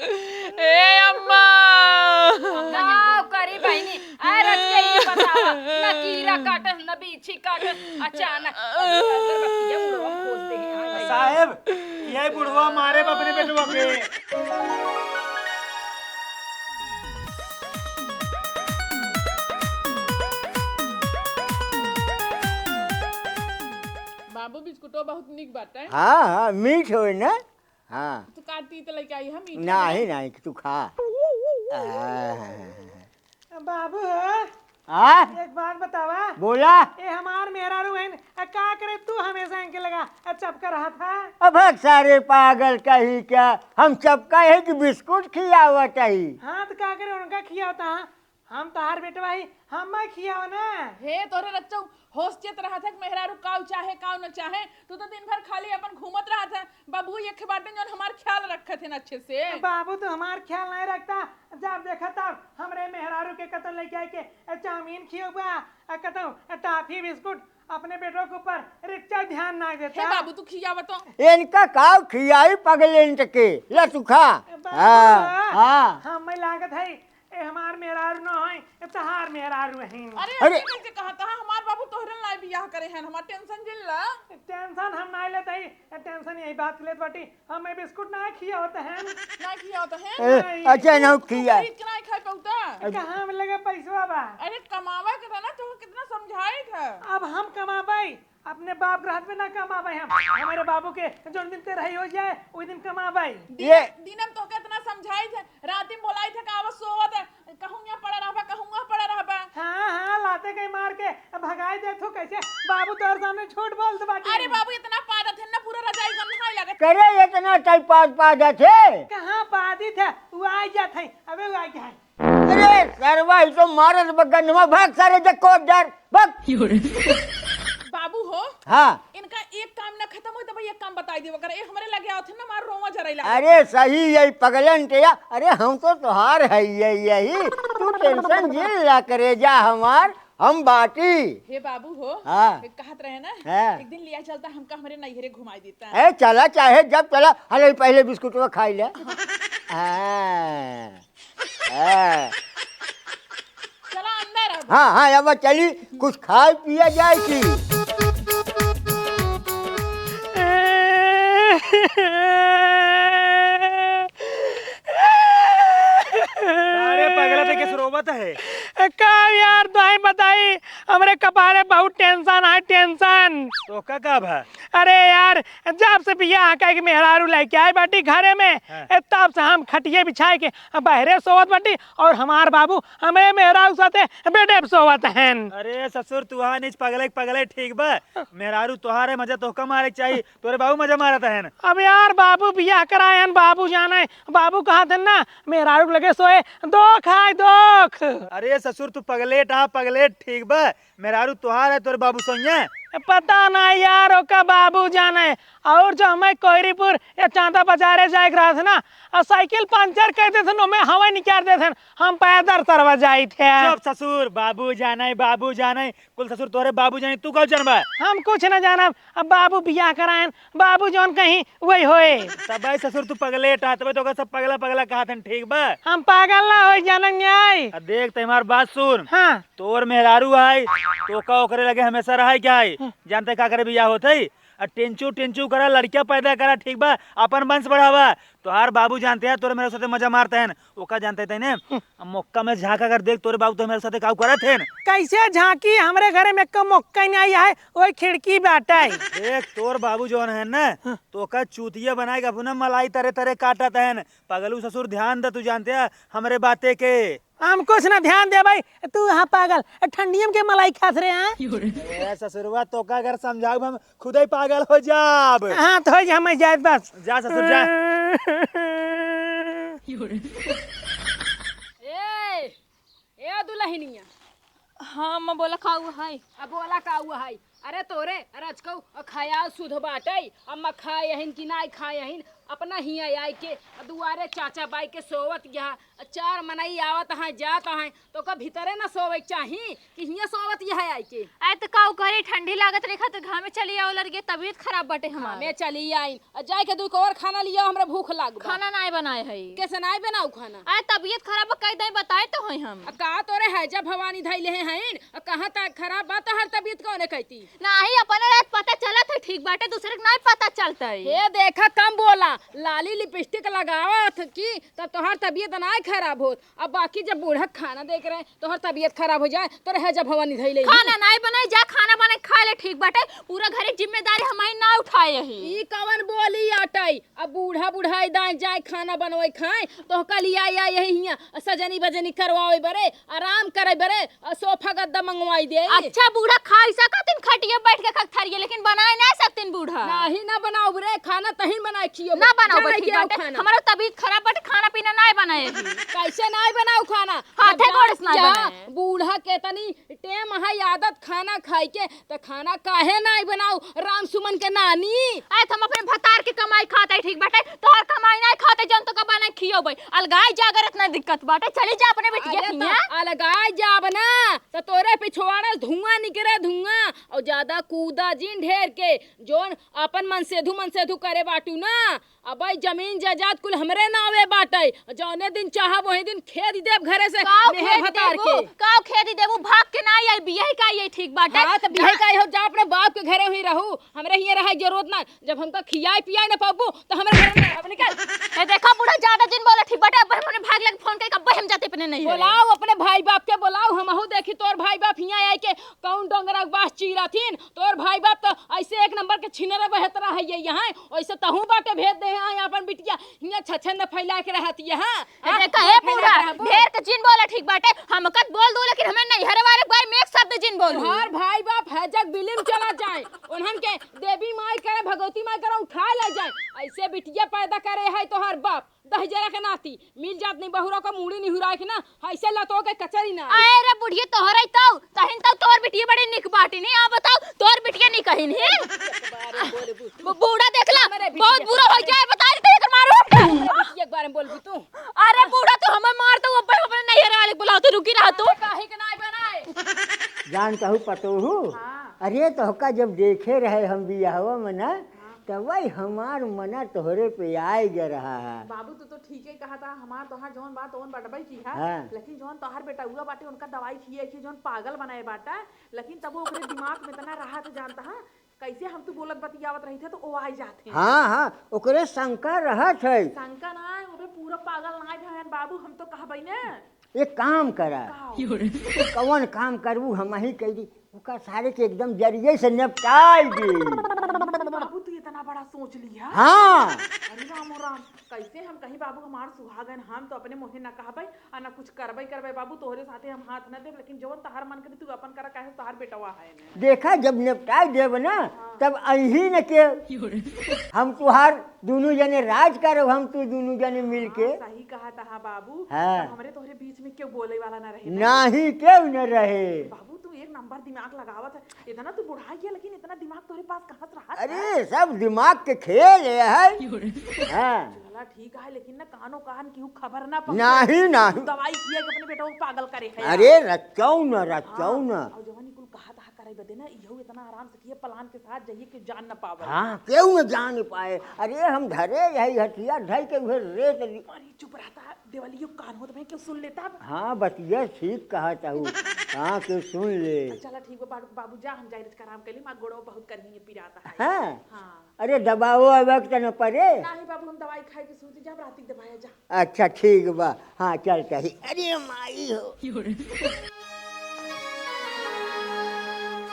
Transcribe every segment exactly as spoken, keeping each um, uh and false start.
ए अम्मा! का करी बहिनी? अरे रच के ये बतावा, न कीड़ा काटस, न बीछी काटस, अचानक अगरबत्तिया मुड़वा खोज दे हैं। साहेब, ये बुढ़वा मारे अपने बेटवा के। बाबू, बिस्कुटो बहुत नीक बाटे। हाँ, हाँ, मीठ होए ना। हाँ। तो का तीत लेके आई है, मीठ नाही, नाही, तू खा। आ। बाबू हो, आ? एक बात बतावा। बोला। ए हमार मेहरारू हइन, आ का करे तू हमेशा इनके लगा, आ चपका रहत हा? अब हक सारे पागल कही क्या, हम चपका है कि बिस्कुट खियावत ही? हाँ, तो का करे उनका खियावत हा? हम तोहार बेटवा ही, हम मैं खियावा ना। हे तोरे रच्चऊ, होश चेत रहत है कि मेहरारू काऊ चाहे, काऊ न चाहे। तू तो दिन भर खाली अपन घूमत रहत है। बाबू एक बाटे जौन हमार ख्याल रखत है अच्छे से। बाबू तो हमार ख्याल नहीं रखता, जब देखा तब हमरे मेहरारू के कतौ लेके आए के चाउमीन खियौबा, आ कतौ टाफी बिस्कुट, अपने बेटवा के ऊपर रिच्चा ध्यान ना देता। हे बाबू, तू खियावा तो। इनका काऊ खियाई पगलेंट के, ला तू खा। बाबू, हाँ, हाँ। हाँ। हम मैं लागत है, ए हमार मेहरारू न होई, ए तहार मेहरारू हईन। अरे, अरे। ऐसे कैसे कहा था? हमार बाबू तोहरे लाई बियाह करे हैं, हमार टेंशन जिन ला। टेंशन हम ना लेत हई, टेंशन यही बात लेत बाटी, हम ए बिस्कुट ना खियावत हैं। ना खियावत हैं? ए, नहीं। अच्छा, ना तू खिया। खरीद के ना खाए पौता। कहाँ में लगे पैसवा बा? अरे, कमावा के था ना, तो कितना समझाई था। अब हम कमाबाई, अपने बाप रहत में ना कमाबाई हम। हमरे बाबू के जौन दिन तेरहई हो जाए, ओई दिन कमाबाई। ये दिन, दिन हम तोहके इतना समझाई थे, राती में बोलाई थे, का आवत सोवत है, कहूँ यहाँ पड़ा रहबा, कहूँ वहाँ पड़ा रहबा। हाँ, हाँ, लाते कहीं मार के भगाई देत हो, कैसे बाबू तोहर सामने झूठ बोलत बाटे। अरे बाबू, इतना पादत है ना, पूरा रजाई गंधाई लगत। करे इतना टाइम पाद पादत है? कहाँ पादी थे, वो आ जात है, अबे वो आ जाए। अरे सरवा, ई तो मारत बा गन्नवा, भाग सारे जक्को डर, भाग। बाबू हो, हाँ। इनका एक काम न खतम होई तब एक काम बताई देवा करे। ए, हमरे लगे आवत है ना, मार रोवा जराई लगा। अरे सही यही पगलन के या, अरे हम तो तोहार है यही, यही। तू टेंशन जिन ला करेजा हमार, हम बाटी। हे बाबू हो, हाँ। एक कहत रहे ना, हाँ। एक दिन लिया चलता, हमका हमरे नैहरे घुमाई देता। ए, चला, चाहे जब चला, हले पहले बिस्कुटवा खाई ले। हाँ। हाँ। चला अंदर अब। हाँ, हाँ, अब चली, कुछ खाए पिया जाए की। अरे पगला, ते कैसे रोवत है? का यार, दाई बताई, हमरे कपारे बहुत टेंशन है, टेंशन। तो का, का भा? अरे यार, जब से बियाह कइके मेहरारू लइके आए बाटी घरे में, हाँ। ए, तब से हम खटिये बिछाए के बहरे सोवत बाटी और हमार बाबू हमरे मेहरारू साथे बेडे पे सोवत हन। अरे ससुर, तू हाँ नीच पगले के पगले ठीक बा। मेहरारू तोहार है, मजा तोहका मारे के चाही, तोरे बाबू मजा मारत हन। अब यार बाबू बियाह कराए हन, बाबू जाने, बाबू कहत हन ना, मेहरारू के लगे सोए, दोख आए, दोख। अरे ससुर, तू पगलेट, हाँ पगलेट ठीक बा, मेहरारू तोहार है, तोर बाबू सोइया? पता ना यार, ओका बाबू जाने। और जो हमें कोयरीपुर या चांदा बाजारे जाए के रहत ना, और साइकिल पंचर कर देथन, ओमे हवा निकाल देथन, हम पैदल सरवा जाई थे। चुप ससुर, बाबू जाने, बाबू जाने, कुल ससुर तोहरे बाबू जाने, तू का जानबा? हम कुछ ना जानब। अब बाबू बियाह करायन, बाबू जौन कहीं वही होए। तब भाई ससुर तू पगलेट आ, तब तो ओका सब पगला पगला कहत हन, ठीक बा? हम पागल ना होई, जानन न्याय। अब देख, ते हमार बात सुन। हाँ। तोर मेहरारू आई, तो का ओकरे लगे हमेशा रहे क्या आई? हाँ। जानते का करे बियाह होत है? आ टेंचू टेंचू करा, लड़किया पैदा करा, ठीक बा? अपन वंश बढ़ावा। तोहार बाबू जानते हैं, तोरे मेरे साथे मजा मारते हैं, ओका जानते थे ने? हाँ। अब मौका में झांक अगर देख, तोरे बाबू तो मेरे साथे काऊ करत हैं। कैसे झांकी? हमरे घरे में एक मौका नहीं आई है, वही खिड़की बाटे। देख, तोर बाबू जौन है ना, हाँ। तो का चूतिया बनाए के अपना मलाई तरे तरे काटत हैं। पगलू ससुर, ध्यान दे, तू जानते हैं हमरे बाते के। हम कुछ ना ध्यान दे भाई, तू हाँ पागल, ठंडियम के मलाई खात रहे हैं। ए ससुरवा, तो का अगर समझाऊ हम खुदे पागल हो जाब। हाँ, तो हो जा, मैं जाए बस। जा ससुर, जा। ए, ए दुलहिनिया। हाँ, अम्मा, बोला का हुआ है? अब बोला का हुआ है? अरे तोरे रचकऊ खाया सुध बाटई, अम्मा खाए हइन कि नाई खाए हइन, अपना हियाँ आइके दुआरे चाचा बाई के सोवत यह, चार मनई आवत हैं, जात हैं, तो का भीतरे न सोवे के चाही कि हियाँ सोवत यह आइके? अरे तो काऊ करी, ठंडी लागत रेखा तो घामे चली आओ लड़के, तबीयत खराब बाटे हमार। घामे चली आई, आ जाए के दू कौर खाना लिया, हमरा भूख लाग बा। खाना नाय बनाए है। कैसे नाय बनाऊ खाना? अरे तबीयत खराब बा, कह दे बताए तो है हम। आ का तोरे हैजा भवानी धैले हैं, हैं? आ कहाँ तक खराब बा तोहर तबीयत कौने कहती? नाही, अपने रात पता चलत है, ठीक बाटे, दूसरे के नाही पता चलता है। हे देखा, कम बोला, लाली लिपस्टिक लगावत की तब तोहर तबीयत नाही खराब होत। अब बाकी जब बूढ़ा खाना देख रहे, तोहर तबीयत खराब हो जाए, तो रह जा भवानी धई ले। खाना नाही बनाई, जा खाना बना के खा ले, ठीक बाटे, पूरा घरे जिम्मेदारी हमारी ना उठाए ही। ई कवन बोली आटई? अब बूढ़ा बुढ़ाई दाएं जाए खाना बनवाई खाए, तो कल आई आई यही हियाँ सजनी बजनी करवावे बरे, आराम करे बरे, आ सोफा गद्दा मंगवाई दे। अच्छा, बूढ़ा खाई सकतिन खटिया बैठ के खक थरिये, लेकिन बनाए ना सकतिन बूढ़ा। नाही ना बनाऊ रे, खाना तही बनाए खियो। ना बनाऊ जाने बे, ठीक के आओ बाटे। खाना। हमारा तबीयत खराब बाटे, खाना पीना ना बनाए ही। कैसे ना बनाऊ खाना? हाथे जब गोड़ से ना जा, बनाए। बूढ़ा के तनी टेम है आदत खाना खाई के, त खाना काहे ना बनाऊ? राम सुमन के नानी। आए, हम अपने भतार के कमाई खाते, ठीक बाटे, तोहर कमाई ना खाते, जौन तो का बनाए खियो बे। अलगाई जागर इतना दिक्कत बाटे, चली जा अपने बिटिया अरे के तो हियाँ। अलगाय जाब ना, तो तोरे पिछवाड़ा से धुआं निकरे, धुआं। और ज्यादा कूदा जिन ढेर के, जोन अपन मनसेधु, मनसेधु करे बाटू ना, अबे जमीन जायदाद कुल हमरे नावे बाटे। जौने दिन चाहब वही दिन खेद देब घरे से काव मेहर खेद भतार देबू? के। काव खेद देबू? भाग के ना आई, बियाह का आई, ठीक बाटे? हाँ, तो बियाह का आई हो, जा अपने बाप के घरे हुई रहू, हमरे हियाँ रहे के जरूरत ना। जब हमका खियाए पियाए ना पाबू, तो हमरे घर में अब निकल। ए, देखा बूढ़ा, ज्यादा जिन बोला, ठीक बाटे? अब हमने भाग लग फोन करके, अब हम जाते अपने नहीं है। बोलाओ अपने भाई बाप के, बोलाओ, हमहू देखी तोर भाई बाप हियाँ आए के कौन डोंगरा के बास चीरा थीन। तोर भाई बाप तो ऐसे एक नंबर के छिनरे बहतरा है ये यहाँ, ऐसे तहू बाटे भेज दे हैं अपन बिटिया हियाँ छछन फैला के रहती है। हाँ? ए, देखा, ए, फैला बूढ़ा, के रहबू। ढेर के जिन बोला, ठीक बाटे? हमका बोल दू, लेकिन हमें नहीं हरे वाले बारे में एक शब्द जिन बोलू। तोहार भाई बाप है जग बिलिम चला जाए, उन्हन के देवी माई करे, भगवती माई करे, उठा ले जाए। ऐसे बिटिया पैदा करे है तोहार बाप, दहिजरा के नाती। मिल जात नहीं बहुरा का मूड़ी निहुराए के ना, ऐसे लतो के कचरी ना। अरे बुढ़िया, तोहरे तो, तहिन तो तोर बिटिया बड़ी निक बाटी नहीं। आ बताओ, तोर बिटिया निक कहिन है? बारे बोले बू तू। वो बूढ़ा देख ला, हमरे बिटिया बहुत बुरा हो जाए, बता रही तो एकर मारो। हमरे बिटिया के बारे में बोल बू तू। अरे बूढ़ा, तू हमें मार तो वो अपने नैहर वाले बुलाओ, तू रुकी रहा तू। काहे के नाई बनाए? जान कहू पतोहू? हाँ। अरे तोहका जब देखे रहे हम बियाहवा में ना, हाँ। तब वही हमार मना तोहरे पे आए जा रहा है। बाबू, तू तो ठीके कहा था, हमार तोहार जौन बात ओन बटबई की है, हाँ। लेकिन जौन तोहार बेटउआ बाटे, उनका दवाई खिए के जौन पागल बनाए बाटा, लेकिन तब वो ओकरे दिमाग में इतना रहा था, जानता है, कैसे हम तू बोलत बतियावत रही थे तो ओ आई जात हैं। हाँ, हाँ, ओकरे शंका रहत है। शंका ना है, ओकरे पूरा पागल ना है बाबू, हम तो कहबई ना। एक काम करा। का? कौन काम करबू, हम ही कह दी। ओका सारे के एकदम जरिए से निपटाई दे। बाबू, तू इतना बड़ा सोच लिया? हाँ। अरे राम, ओ राम, कैसे हम कहीं बाबू, हमार सुहागन, हम तो अपने मुँहे न कहबे और न कुछ करबे करबे बाबू, तोहरे साथे हम हाथ न देब, लेकिन जवन तहार मन करे तू अपन करा, काहे तहार बेटवा है ने। देखा, जब निपटाई देब ना, हाँ। तब अही न के हम तुहार दुनू जने राज करब, हम तू दुनू जने मिल के। हाँ, सही कहा तहा बाबू। हाँ। तब हमरे तोहरे बीच में केहू बोले वाला ना रहे ना। नाही, केहू न रहे। बाबू, तू एक नंबर दिमाग लगावत है। इतना तू बुढ़ा गया, लेकिन इतना दिमाग तोहरे पास कहाँ से रहा? अरे, सब दिमाग के खेल है। हाँ। चला, ठीक है, लेकिन ना कानो कान केहू खबर ना पहुंचे। नाही, नाही। तू दवाई खिया के अपने बेटा को पागल करे है। अरे, रचौ न, रचौ न। हाँ, और जवन ई कुल कहा तहा करे बदे ना, इहो इतना आराम से किए प्लान के साथ जाइए कि जान न पावे। हाँ, केहू न जान पाए। अरे, हम धरे यही हथियार धई के उहे रेत ली। अरे, चुप रहता, देवलियो कान होत में क्यों सुन लेता? हाँ, बतिया ठीक कहा चाहू। हाँ, क्यों सुन ले। चला ठीक बा, बाबू, बाबू जा, हम जाए कराम के लिए, माँ गोड़ो बहुत करिए पिराता है। हाँ? हाँ। अरे, दबावो अब एक तने परे। नाही बाबू, हम दवाई खाए के सूती जाब, राती के दबाया जा। अच्छा, ठीक बा। हाँ, चल कही। अरे माई हो।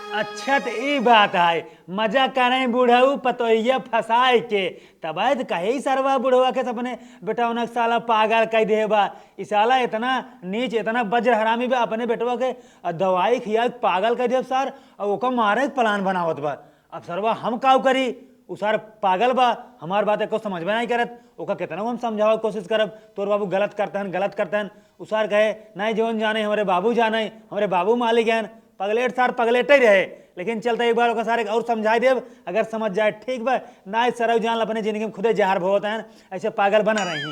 अच्छा, त ई बात है, मजा करें बुढ़ऊ पतोहिया फंसाए के, तब तो कहे ही सरवा बुढ़वा के अपने बेटौना के साला पागल कह दे बा। ई साला इतना नीच, इतना वज्र हरामी बा, अपने बेटवा के दवाई खिया के पागल कह दे सार, और ओका मारे के प्लान बनावत बा। अब सरवा हम काव करी, उ सार पागल बा, हमार बात एको समझबे नहीं करत, ओका कितना हम समझावे के कोशिश करब, तोर बाबू गलत करते हैं, गलत करते हैं। उ सार कहे, नहीं जौन जाने, हमरे बाबू जाने, हमरे बाबू मालिक हैं, पगलेट सार पगलेटे रहे, लेकिन चलता एक बार ओकर सारे और समझाई देब, अगर समझ जाए ठीक बा, नाहीं सरऊ जान अपने जिंदगी में खुदे जहर भोगत हैं, ऐसे पागल बना रही।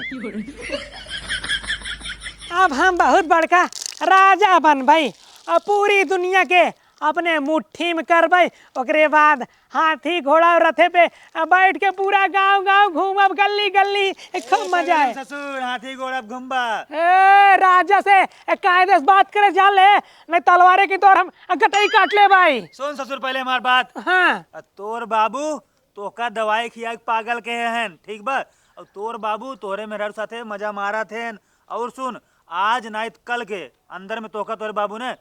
अब हम बहुत बड़का राजा बनबै और पूरी दुनिया के अपने मुट्ठी में करबै, ओकरे बाद हाथी घोड़ा और रथे पे बैठ के पूरा गांव गांव घूमब, गली गली, खूब मजा आए। ससुर, हाथी घोड़ा पे घूमबा। ए, राजा से कायदे से बात करे जान ले, नहीं तलवारे की तोर हम गटई काट लेबै। सुन ससुर, पहले हमार बात। हाँ। आ, तोर बाबू तोका दवाई खिया के पागल के हैं, ठीक बा? और तोर बाबू तोरे मेहरारू साथे मजा मारत हैं। और सुन, आज नाहीं त कल के अंदर में तोका तोरे बाबू ने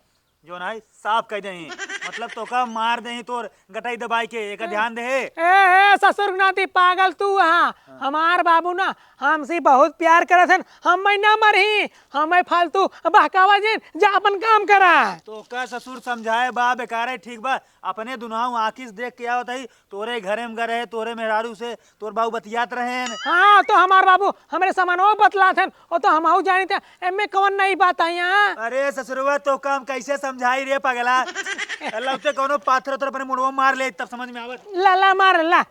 जो नाहीं साफ कइ देही, मतलब तोका मार देही तोर गटई दबाई के, एका ध्यान देहे। ए, ए, ससुर नाती पागल तू, हाँ। हाँ। हमार बाबू ना हमसे बहुत प्यार करत हन, हम्मै ना मरही, हम्मै फालतू बहकावा जिन, जा अपन काम करा। तोका ससुर समझाए बा बेकारे, ठीक बा? अपने दुनहु आँखी से देख के आवत हई, तोरे घरे में गए रहे, तोरे मेहरारू से तोर बाबू बतियात रहेन। हाँ, तो हमार बाबू हमरे समनवा बतलात हन, वो तो हमहू जानी थे, एमे कौन नई बात आई यहाँ? अरे ससुरवा, तोका हम कैसे समझाई रे पगला? लगते कौनो पाथर उथर अपने मुड़वा मार ले, तब समझ में आवत। ला, ला, मार, ला।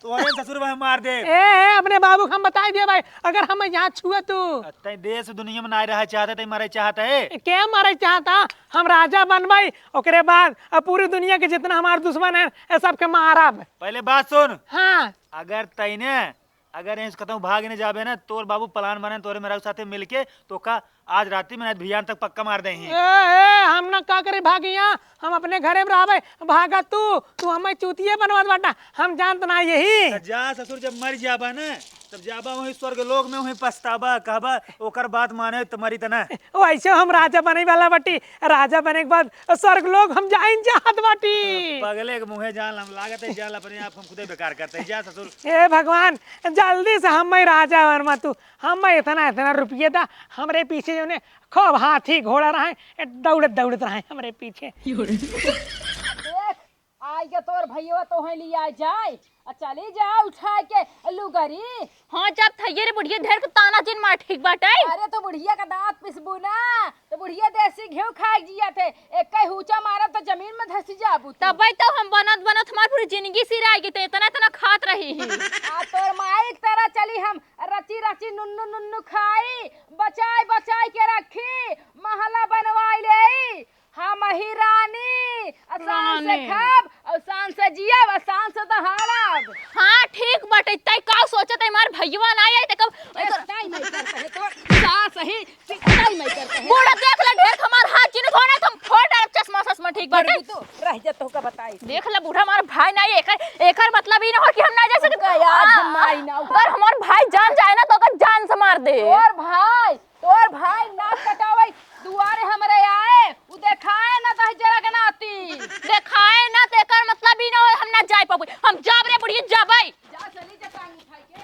तोरे ससुर भाई मार दे। ए, ए, अपने बाबू के हम बताई दिए भाई, अगर हम यहाँ छुए तू। तै देश दुनिया में नाहीं रहे चाहते, तै मरे चाहते है। के मरे चाहता? हम राजा बनबै, ओकरे बाद अब पूरी दुनिया के जितना हमार दुश्मन है, ए सबके मारब। पहले बात सुन। हाँ। अगर तैने, अगर यहीं से कतहूँ भाग ने जाबे ना, तोर बाबू plan बने तोरे मेहरारू साथे मिलके तोका आज राती में नाहीं त भियान तक पक्का मार देही। ए, ए, हम ना का करे भागिया, हम अपने घरे में रहबे। भागा तू, तू हमें चूतिए बनवात बाटा, हम जानत ना यही। त जा ससुर, जब मर जाबा ना, तब जाबा वहीं स्वर्ग लोक में, वहीं पछताबा, कहबा ओकर बात माने त मरी त ना। वैसे हम राजा बने वाला बाटी, राजा बने के बाद स्वर्ग लोक हम जाइन चाहत बाटी। पगले के मुँहे जान हम लागत है, जान अपने आप हम खुदे बेकार करते हैं। जा ससुर। ए भगवान, जल्दी से हमें राजा बनवा तू, हमें इतना इतना रुपये दा, हमरे पीछे जो ने खूब हाथी घोड़ा रहे, दौड़त दौड़त रहे हमरे पीछे। देख, आई के तोर भैया तोहे लिया जाए, आ चली जा उठा के लुगरी। हाँ, जब थैये रे बुढ़िया ढेर के ताना जिन मार, ठीक बाटे। अरे तो बुढ़िया का दांत पिसबू ना, तो बुढ़िया देसी घी खाए जिया थे, एक कई हुचा मारब तो जमीन में धसी जाबू तू। तबे तो हम बनत बनत हमार पूरी जिंदगी सिराई गई, तो इतना इतना खात रही ही। आ तोर माई की तरह चली हम रची रची नुन्नू नुन्नू खाई, बचाई बचाई के रखी, महला बनवाई ले। हम ही रानी, आसान से रानी। खाब, आसान से जियब, आसान से दहाड़ब। हाँ, ठीक बाटे। तै का सोचत है, हमार भैया ना आए, ते कब ए, ताई नहीं करता है, तो सास ही, ताई नहीं करता है। बूढ़ा देख ले, ढेर हमार हाथ जिन धोना, तुम फोड़ डालब चश्मा ससमा, ठीक बाटे? पढ़बी तो रह जा, तोका बताई। देख ले बूढ़ा, हमार भाई ना आए, एकर, एकर मतलब ई ना हो कि हम ना जा सकत। ओका याद हाँ, हम आई ना। अगर हमार भाई जान जाए ना, तो ओकर जान से मार दे। तोर भाई, तोर भाई नाक कटावे दुआरे हमरे आए, उ देखाए ना दहिजरा के नाती। देखाए ना, तो एकर मतलब ई ना हो हम ना जाए पाबे। हम जाब रे बुढ़िया, जाबे। जा चली जा टांग उठाई के।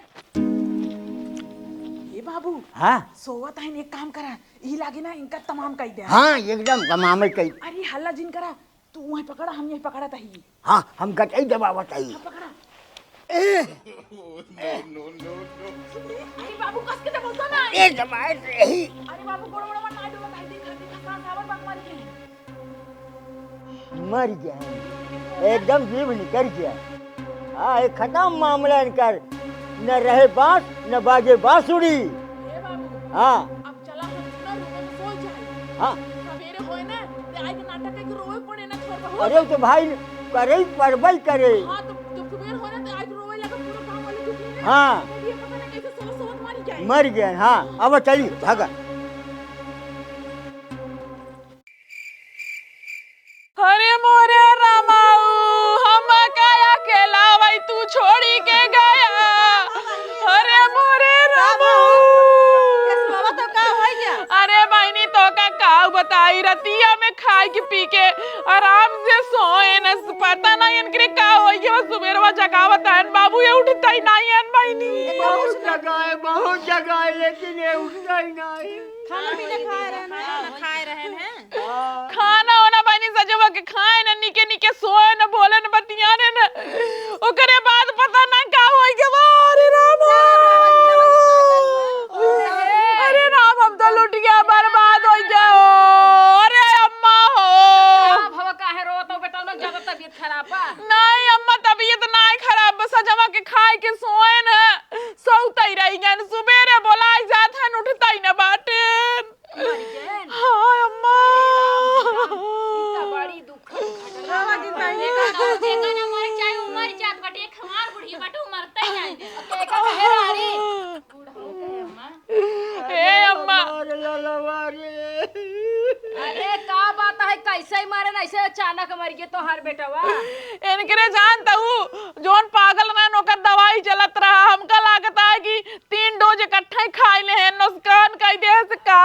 ए बाबू, हाँ? सोवत हइन, एक काम करा, ई लागे ना इनका तमाम कई दे। हाँ, एकदम तमाम कई। अरे हल्ला जिन करा, तू वहीं पकड़ा, हम यहीं पकड़ा तही। हाँ, हम गटई दबावत हई। हाँ, पकड़ा। ए! अरे बाबू, कस के दबाओ ना। ए, दबाए रही। अरे बाबू, गोड़ वोड़ मत ना दबाओ, ताई, देखा, देखा, सांस आवर बात मारी के। मर गया। एकदम जीव निकल गया। हाँ, ये खत्म मामला इनकर। न रहे बांस, न बाजे बांसुरी। ए बाबू, हाँ। अब चला हम ना रूम में सो जाए। हाँ। सवेरे होए ना, ते आई के नाटक के रोए पड़े ना छोड़ बहू। अरे तो भाई, करे ही पड़बे करे। हाँ, तो जब सवेरे होए ना, ते आई के रोए लगा पूरा गांव वाले दुखी ना। हाँ। तो ये पता ना कैसे सोच सोच मारी जाए। मर गए, हाँ। अब चली, भागा। अरे मोरे रमाऊ, हम का अकेला वही तू छोड़ी के गया। अरे मोरे रमाऊ। का सोवा तो का होई गया? अरे बहिनी, तो का का बताई, रतिया में खाए के पी के आराम से सोए न, पता नहीं इनकरे का होई गया। सुबेरवा जगावत आयन बाबू, ये उठता ही नहीं है बहिनी। बहुत जगह है, बहुत जगह है, लेकिन ये उठता ही नहीं। खाना पीना खाए रहे हैं। खाना खाए रहे हैं। खाना वाना बनी सजवा के खाए न, निके निके सोए न, बोले न, बतियाने न। ओकरे बाद पता ना का होई गवा। अरे राम। अरे राम, हम तो लुट गया, बर्बाद हो गया हो। अरे अम्मा हो। ललवा रे। अरे का बात है, कैसे ही मरे ना, ऐसे अचानक मर गए तोहार बेटवा। इनकरे जान तऊ, जौन पागल रहन ओकर दवाई चलत रहा, हमका लागत है कि तीन डोज इकट्ठा ही खाई ले हैं, नुकसान कई दे से का।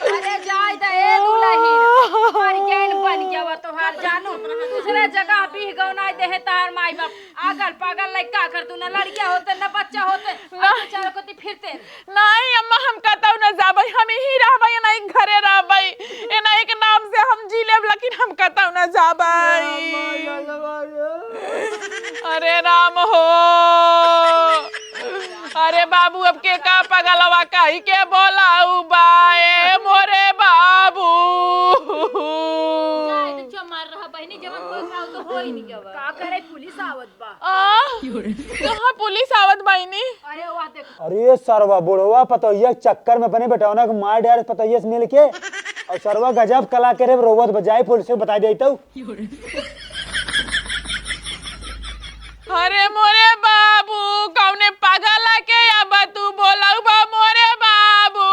अरे जाए दे ए दुलहिन, मर गए न बन गया वो तोहार जानू, दूसरे जगह बीह गौनाई दे है तोहार माई बाप। आगल पागल लइका कर तू, ना लड़किया होते, ना बच्चा होते, ना। अब बेचारा को ती फिरते। नहीं अम्मा, हम कतऊ ना जाबई, हम यही रहबई, एनही घरे रहबई, एनही के नाम से हम जी लेब, लेकिन हम कतऊ ना जाबई। अरे राम हो, अरे बाबू, अब के का पगलवा कही के बोलाऊ बा, ए मोरे बाबू। जाए तो चमार रहा बहिनी, जवन कोई खाओ तो होई नहीं गवा। का करे, पुलिस आवत बा। आ? कहाँ पुलिस आवत बा इनी? अरे वाह, देख। अरे सरवा, बुढ़वा पतोहिया के चक्कर में अपने बेटौना के मार डारे पतोहिया से मिल के। और सरवा गजब कला करे, रोवत बजाए, पुलिस के बताई देतऊ। अरे मोरे बाबू, कौने पागल के अब तू बोलऊ बा मोरे बाबू।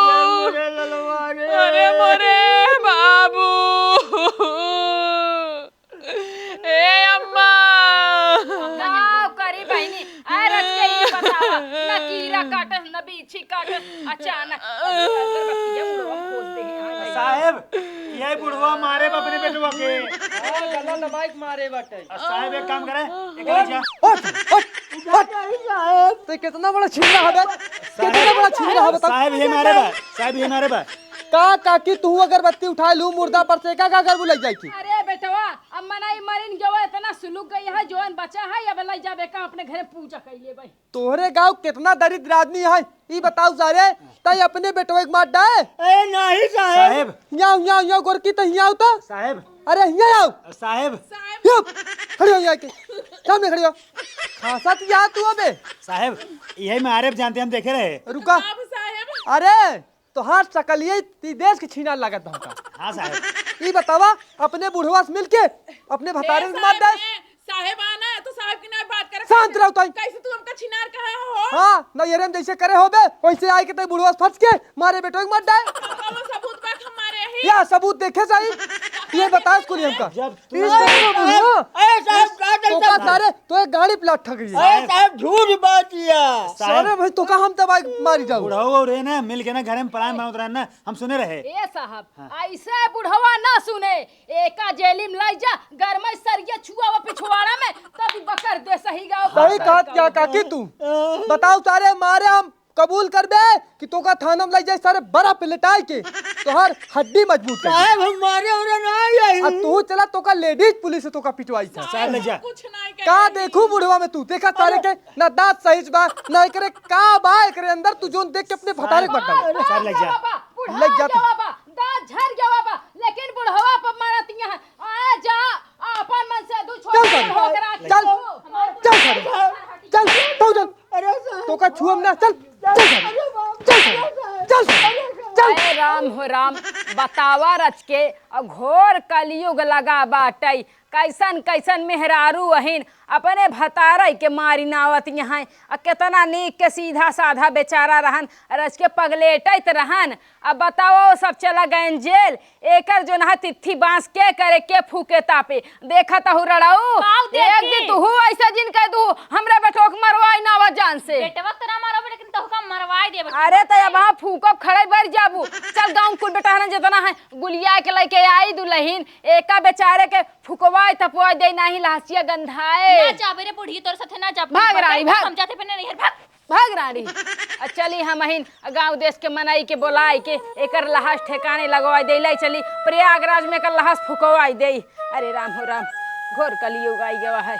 अरे मोरे ललवा रे। अरे मोरे बाबू। ए अम्मा। गाँव करी बहिनी, अरे रच के ये बतावा, ना कीड़ा काटस, ना बीछी काटस, अचानक अगरबत्तिया मुड़वा खोज दे है, हाँ भाई। साहेब, ये बुढ़वा मारे बा अपने बेटवा के। हाँ, गला दबाई के मारे बाटे। आ, साहेब, एक काम करे, एक ले जा। हट, हट, हट। तो कितना बड़ा छिनरा हवे, कितना बड़ा छिनरा हवे, बता। साहेब, ये मारे बा, साहेब, ये मारे बा। का काकी, तू अगरबत्ती उठाए लू मुर्दा पर से, का, का करबू लग जाई थी? अरे बेटवा, अब मनाई मरिन गवा, इतना सुलुक गई है, जोन बचा है, अब लई जाबे का अपने घरे पूजा कर लेबे। तोहरे गाँव कितना दरिद्र आदमी है, ई बताऊ सारे, तई अपने बेटवा के मार डाए। ए, नहीं साहेब। साहेब। हियाँ, हियाँ, हियाँ गोरकी तो हियाँ आओ तो। साहेब। अरे हियाँ आओ। साहेब। यो, खड़ी हो यहाँ के। सामने खड़ी हो। खासा तो यहाँ तू अबे। साहेब, यही में आरे जानते हम देखे रहे। रुका। बाबू साहेब। अरे, तोहार सकलिये ती देश के छीना लागत हमका। हाँ साहेब। ई बतावा, अपने बुढ़वा से मिल के अपने भतारे से मार दे। साहेब आना है तो साहेब की ना बात करे। शांत रहो ताई। कैसे तू हमका छिनार कहा हो? हाँ, नैहरे में जैसे करे होबे, वैसे आए के तई बुढ़वा से फंस के मारे बेटो के मार डाए। कौनो सबूत बा हमारे ही? या सबूत देखे जाई? ये बता स्कूल हमका। जब तू इस तरह का बुढ़वा, ए, साहब, का करता तोका है? सारे, तो एक गाड़ी प्लाट ठग गई। ए, साहब, झूठ बात या। सारे भाई, तोका हम दवाई मारी जाऊ। बुढ़ऊ और ये ना मिल के ना घरे में plan बनावत रहन ना, हम सुने रहे। ए साहब, हाँ। ऐसे बुढ़वा ना सुने, एका जेली में लाई जा, घर में सरिया छुआवा पिछवाड़ा में, तब बकर दे सही गाँव सही का कहत क्या काकी तू? बताओ सारे मारे हम कबूल करबे कि तोका थाना में लाई जाए सारे बरा पे लेटाए के, तोहार हड्डी मजबूत कर दे। साहब, हम मारे उरे ना आई। आ तू चला तोका लेडीज पुलिस से तोका पिटवाई था। साहब, ले जा। कुछ नहीं का कहते। देखू बुढ़वा में तू, देखा सारे के ना दांत सही से बा, ना एकरे का बा, एकरे अंदर तू जोन देख के अपने भतारे के बता। साहब, ले जा। बुढ़ा ले जा गया तू। बाबा, दांत झड़ गया बाबा, लेकिन बुढ़वा पर मारतिया है। आ जा, अपन मन से दू छोड़ चल दे, सारे। हो करा के चल। हो। चल सारे। चल, तू चल। अरे साहब। तोका छुअम ना, चल। चल सारे। चल सारे। चल सारे। चल सारे। अरे राम हो राम, बतावा रच के, अ घोर कलयुग लगा बाटई। कैसन कैसन मेहरारू अहिन, अपने भतारई के मारी नावत यहाँ। आ केतना नीक के सीधा साधा बेचारा रहन, रच के पगलेटत रहन। अब बताओ, सब चला गएन जेल। एकर जो ना तिथि बांस के करे, के फूके तापे। देखा तहु रड़ाऊ, काऊ एक देखी? दिन तुहू ऐसा जिन कह दू, हमरा बेटवा के मरवाई नावा जान से। बेटवा के तो ना मरवाई, लेकिन तोहका मरवाई देब। अरे तो अब वहाँ फूकब खड़े बर जाबू। चल गाँव कुल बेटा है ना जितना है, गुलिया के लेके आई दुलहिन, एका बेचारे के फुकवाई तपवाई दे, नाही लहसिया गंधाए। ना जाबे रे बूढ़ी, तोर साथे ना जाब। भाग रानी, भाग। हम जाते पे नहीं, भाग। भाग रानी। आ चली हमहिन गाँव देश के मनई के बोलाई के एकर लहास ठेकाने लगवाई दे, लाई चली प्रयागराज में एकर लहास फुकवाई दे। अरे राम हो राम, घोर कलयुग आई गवा है।